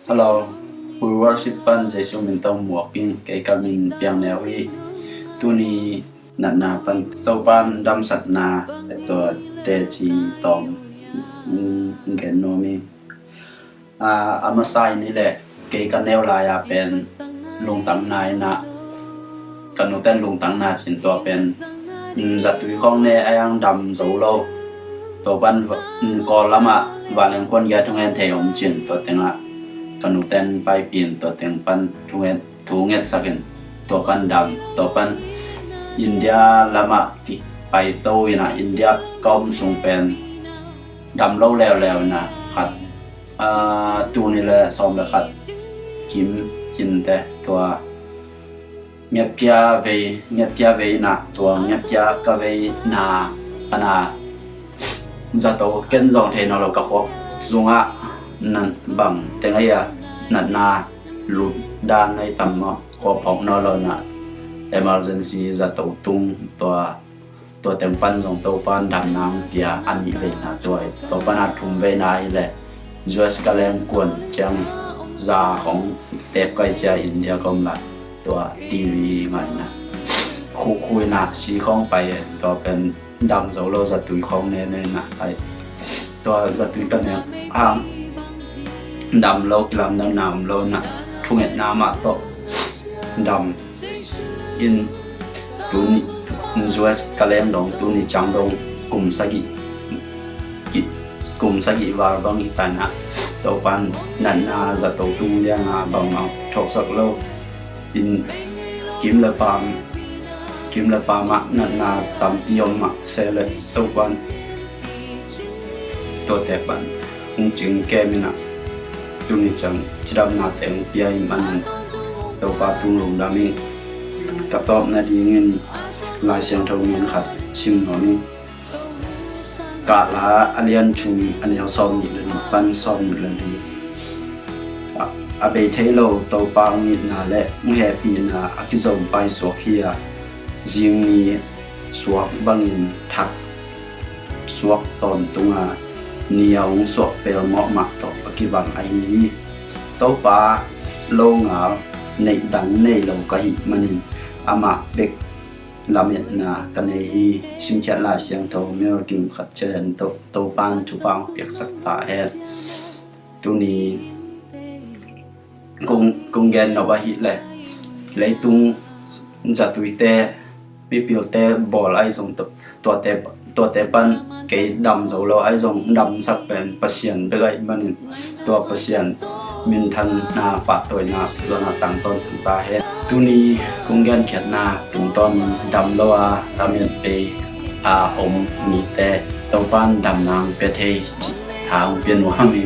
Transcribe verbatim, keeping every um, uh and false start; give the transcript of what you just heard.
Hello, Full Worship pan Jesu min tawh muak ing. Kei ka min Piang Neu hi. Tuni natna pan Topan damsakna tua teci tawm gen nuam hi. A masa in hi leh kei ka neu lai-a pen lungtangna in ah, ka nute'n lungtangna cin tua pen zatui khawng ne a, a dam zo lo. Tua pan Kawl lamah vanleng kuan gia thungen thei om cin, tua tengah ka nute'n paipih in tua teng pan thungen, thungetsak in tua pan dam. Tua pan India lamah kipaito in ah, India ka om sung pen dam lo leuleu in ah, khat, tuni le sawm le khat kim hinte tua ngetpia vei, ngetpia vei in ah, tua ngetpia ka veina pana zato ken zong thei nawn lo, ka khuak sungah nan bang teng ahi a, natna lut dan ahi tam maw, khua phawk nawn lo in ah emergency zato tung tua, tua teng pan zong Topan damna hong pia a nih veina tua hi. Tua pan a thum veina hi leh U S ka leng kuan ciang za hong tep kai cia India ka om lai, tua T V ngaihna khukhu in ah si khawng pai e. Tua pen dam zo lo, zatui khawng ne ne in ah ai. Tua zatui ka nek hang dam lo, kilamdanna om lo in ah thungetna mah tawh dam in tuni U S ka leng dong tuni ciang dong kum sagih, kum sagih val bang hi ta in ah, Topan natna zato tung lianga bangmah thawksak lo in kim le pam, kim le pam ah natna tampi om mah se leh Topan tuate pan hong cing kem in ah, tuni ciang cidamna teng pia hi manin Topa tung lungdam hi. Ka tawpna dingin Lai Siangtho mun khat sim nuam hi. Kahla a lian thum, a neu sawm nih le nih pan sawm nih le nih. A, a bei thei lo Topa hong itna le hong hehpihna a kizom pai suak hi a, zing ni suak bangin thak suak tawntung a, ni a hong suak pelmawh mah tawh a kibang ahi hi. Topa longal neih dang nei lo ka hih manin amah bek lametna ka nei hi. Simkhiat Lai Siangtho mimal kim khat ciat hen. To, Topan thupha hong piaksak ta hen. Tuni kong, kong gen nop ahih leh leitung zatuite, mipilte bawl ahi zong to, tuate, tuate pan kei dam zo lo ahi zong damsak pen Pasian bek ahih manin tua Pasian minthanna, pahtawina, lona tangtawn tung ta hen. Tuni kong genkhiatna tungtawn dam lo a, lamet bei a om mite Topan damna hong pia thei cih tha hong pia nuam hi.